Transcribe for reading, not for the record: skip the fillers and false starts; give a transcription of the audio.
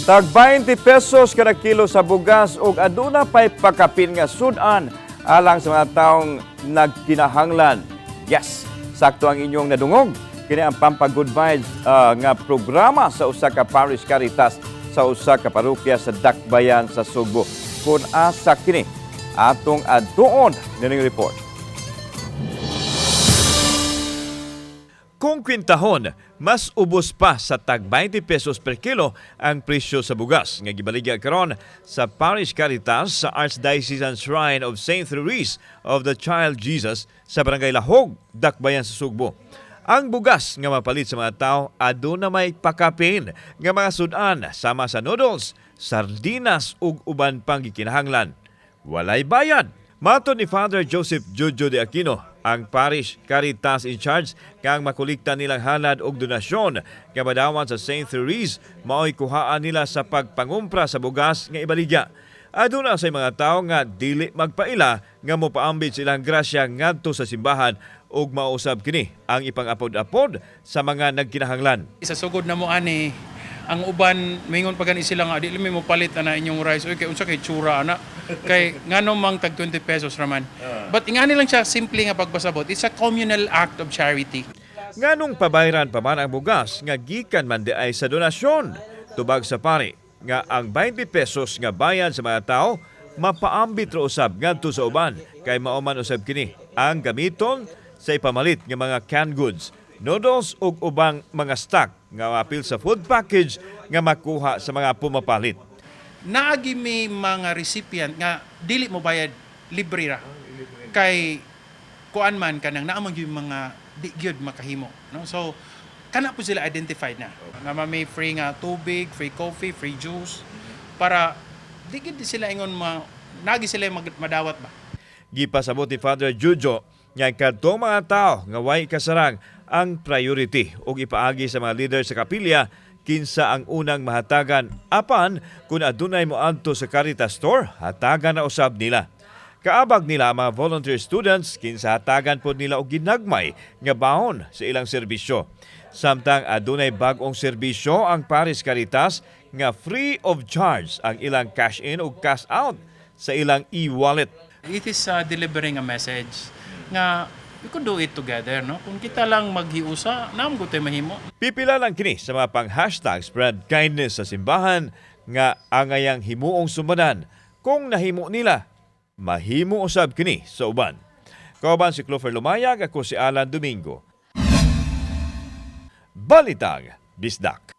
Tag 20 pesos kada kilo sa bugas ug aduna pay pakapin nga sudan alang sa mga taong nagkinahanglan. Yes, sakto ang inyong nadungog. Kini ang Pampa Good Vibes nga programa sa usa ka Parish Caritas sa usa ka parokya sa Dakbayan sa Sugbo. Kung asa kini atong adtuon nining report. Kung kwintahon, mas ubos pa sa tag 20 pesos per kilo ang presyo sa bugas nga gibaligya karon sa Parish Caritas sa Archdiocesan Shrine of St. Therese of the Child Jesus sa Barangay Lahog, Dakbayan sa Sugbo. Ang bugas nga mapalit sa mga tao aduna may pakapin nga mga sudan sama sa noodles, sardinas ug uban pang gikinahanglan. Walay bayad. Matod ni Father Joseph Jojo de Aquino, ang Parish Caritas in charge kang makolekta nilang halad og donasyon nga madawan sa St. Therese mao'y kuhaan nila sa pagpangumpra sa bugas nga ibaligya. Aduna sa mga tawo nga dili magpaila nga mopaambit silang grasya ngadto sa simbahan ug mausab kini ang ipang-apod-apod sa mga nagkinahanglan. Sa sugod na mo ani, ang uban mingon pa gani sila nga di mi mo palit ana inyong rice, oy, kay unsa kay tsura ana, kay ngano mang tag 20 pesos raman. But ingani lang siya simple nga pagbasabot, it's a communal act of charity. Nganong pabayran pa man ang bugas nga gikan man di ay sa donasyon? Tubag sa pari nga ang 20 pesos nga bayad sa mga tao mapaambit ra usab ngadto sa uban kay mao man usab kini ang gamiton sa ipamalit nga mga canned goods, noodles ug ubang mga stock nga apil sa food package nga makuha sa mga pumapalit. Naagi may mga recipient nga dili mo bayad, libre ra. Kay kuan man kanang naa man gyud mga di gyud makahimo, no? So kana po sila identified na. Na may free nga tubig, free coffee, free juice para di gyud sila ingon ma nagi sila madawat ba. Gipasabot ni Father Jujo nga kadtong mga tao nga way kasarang ang priority ug ipaagi sa mga leader sa kapilya kinsa ang unang mahatagan, apan kung adunay moadto sa Caritas store, hatagan na usab nila. Kaabag nila ang mga volunteer students kinsa hatagan pod nila og ginagmay nga baon sa ilang serbisyo. Samtang adunay bag-ong serbisyo ang Parish Caritas nga free of charge ang ilang cash in ug cash out sa ilang e-wallet. It is delivering a message nga we could do it together, no? Kung kita lang maghiusa, naam gud mahimo. Pipila lang kini sa mga pang #SpreadKindness sa simbahan nga angayang himuong sumbanan. Kung nahimo nila, mahimo usab kini sa uban. Kauban si Clover Lumayag, ako si Alan Domingo. Balitang Bisdak.